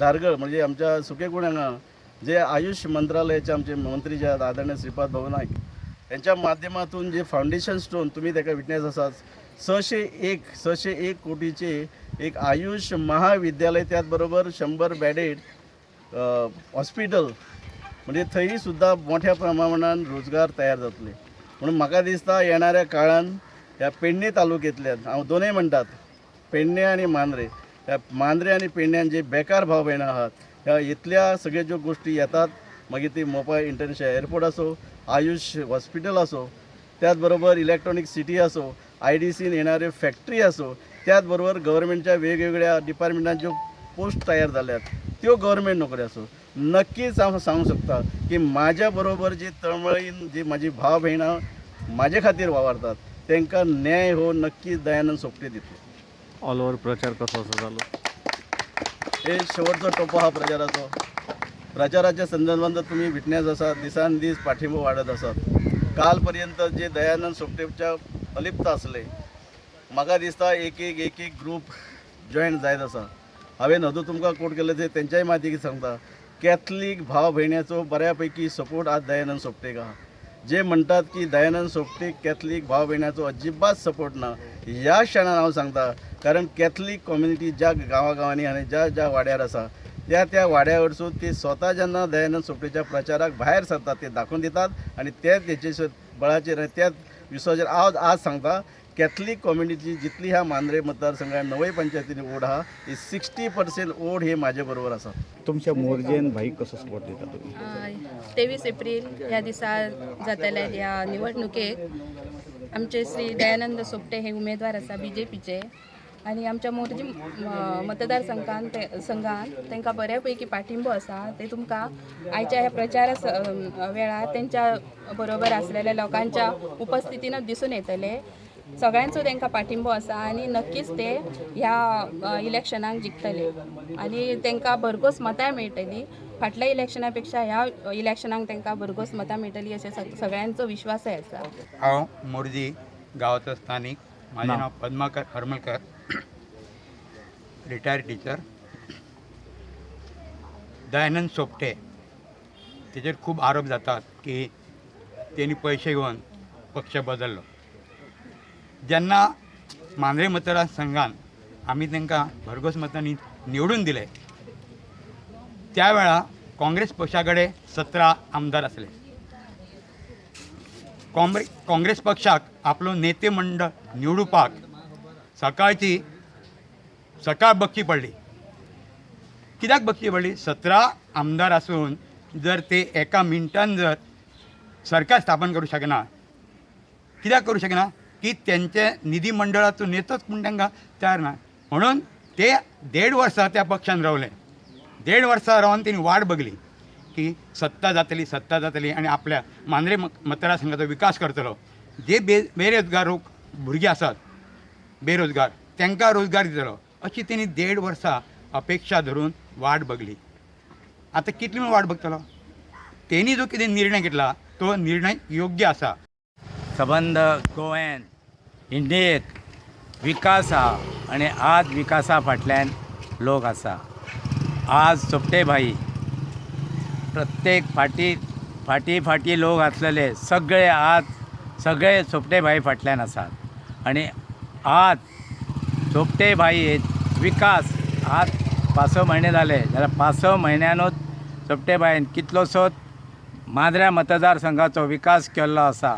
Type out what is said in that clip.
धारगळ म्हणजे आमच्या सुकेगुण हांगा जे आयुष मंत्रालयाचे आमचे मंत्री जे आहात आदरणीय श्रीपाद भाऊ नायक यांच्या माध्यमातून जे फावंडेशन स्टोन तुम्ही ताका विटनेस आसात 601 कोटीचे एक आयुष महाविद्यालय त्याचबरोबर 100 बेडेड हॉस्पिटल म्हणजे थंय सुद्दां मोठ्या प्रमाणान रोजगार तयार जातले. म्हणून म्हाका दिसता येणाऱ्या काळान ह्या पेडणे तालुक्यांतल्यान हांव दोनूय म्हणटात पेडणे आनी मांद्रे, ह्या मांद्रे आनी पेडण्यान जे बेकार भाव भयणां आहात ह्या इतल्या सगळ्यो ज्यो गोश्टी येतात मागीर ती मोपा इंटरनॅशनल एअरपोर्ट आसूं, आयुष हॉस्पिटल आसूं, त्याच बरोबर इलेक्ट्रॉनीक सिटी आसूं, IDCन येणाऱ्यो फॅक्टरी आसूं, त्याच बरोबर गव्हर्मेंटच्या वेगवेगळ्या डिपार्टमेंटान ज्यो पोस्ट तयार जाल्यात त्यो गव्हर्मेंट नोकरी आसूं, नक्कीच हांव सांगूंक शकता की म्हाज्या बरोबर जी तळमळीन जी म्हाजी भाव भयणां म्हाजे खातीर वावरतात तांकां न्याय हो नक्कीच दयानंद सोपटे दितलो. ऑल ओव्हर प्रचार कसो असो जालो? हे शेवटचो टप्पो हा प्रचाराचो. प्रचाराच्या संदर्भात तुमी विटनेस आसात, दिसान दीस पाठिंबो वाडत आसात. कालपर्यंत जे दयानंद सोपटेच्या अलिप्त आसले म्हाका दिसता एक एक एक एक ग्रूप जॉयन जायत आसा. हांवें अदूं तुमकां कोट केल्ले ते तेंच्याय म्हायती सांगता, कॅथलीक भाव भयण्याचो बऱ्या पैकी सपोर्ट आज दयानंद सोपटेक आहा. जे म्हणटात की दयानंद सोपटे कॅथलीक भाव भयण्याचो अजिबात सपोर्ट ना, ह्या क्षणान हांव सांगता, कारण कॅथलीक कम्युनिटी ज्या गांवागांवांनी आनी ज्या ज्या वाड्यार आसा त्या त्या वाड्या वरसून ती स्वता जेन्ना दयानंद सोपटेच्या प्रचाराक भायर सरतात ते दाखोवन दितात आनी ते तेचे बळाचेर आनी त्याच विश्वासाचेर हांव आज सांगता कॅथलीक कम्युनिटी जितली ह्या मांद्रे मतदारसंघात णवय पंचायतींनी ओढ आहा ही 60% ओढ हे म्हाजे बरोबर आसा. तुमच्या मोरजेन भाई कसो सपोर्ट दिता तुमी? 23 एप्रील ह्या दिसा जातल्या ह्या निवडणुकेक आमचे श्री दयानंद सोपटे हे उमेदवार आसा BJPचे आनी आमच्या मोरजी मतदारसंघान संघान तांकां बऱ्या पैकी पाठिंबो आसा. ते तुमकां आयच्या ह्या प्रचारा वेळार तेंच्या बरोबर आसलेल्या लोकांच्या उपस्थितीनच दिसून येतले. सगळ्यांचो तांकां पाठिंबो आसा आनी नक्कीच ते ह्या इलेक्शनाक जिखतले आनी तांकां भरघोस मतां मेळटली. फाटल्या इलेक्शना पेक्षा ह्या इलेक्शनाक तांकां भरघोस मतां मेळटली अशें सगळ्यांचो विश्वासय आसा. हांव मोरजी गांवाचो स्थानीक. म्हाजें नांव पद्माकर हरमलकर, रिटायर्ड टिचर. दयानंद सोपटे तेजेर खूब आरोप जातात की तेणी पयशे घेवन पक्ष बदललो. जेन्ना मांद्रे मतदारसंघान आमी तांकां भरघोस मतांनी निवडून दिले त्या वेळार काँग्रेस पक्षा कडेन 17 आमदार आसले. काँग्रेस पक्षाक आपलो नेते मंडळ निवडुपाक सकाळची सकाळ बघची पडली. कित्याक बघची पडली? 17 आमदार आसून जर ते एका मिनटान जर सरकार स्थापन करूं शकना, कित्याक करूं शकना की तेंचे निधी मंडळाचो नेतोच म्हूण तांकां तयार ना. म्हणून ते 1.5 वर्सां त्या पक्षान रावले. 1.5 वर्सां रावन तेणी वाट बघली की सत्ता जातली, सत्ता जातली आनी आपल्या मांद्रे मतदारसंघाचो विकास करतलो. जे बेरोजगार भुरगीं आसात बेरोजगार तांकां रोजगार दितलो अशी तेणी 1.5 वर्सां अपेक्षा धरून वाट बघली. आतां कितली म्हूण वाट बघतलो? तेणी जो कितें निर्णय घेतला तो निर्णय योग्य आसा. सबंद गोव्यान इंडियेक विकास आहा आनी आज विकासा फाटल्यान लोक आसा. आज सोपटे भाई प्रत्येक फाटी फाटी फाटी लोक आसलेले सगळे आज सगळे सोपटे भाई फाटल्यान आसात आनी आज सोपटे भाई विकास आज 5-6 म्हयने जाले जाल्यार 5-6 म्हयन्यानूच सोपटे भाईन कितलोसोच मांद्र्या मतदारसंघाचो विकास केल्लो आसा.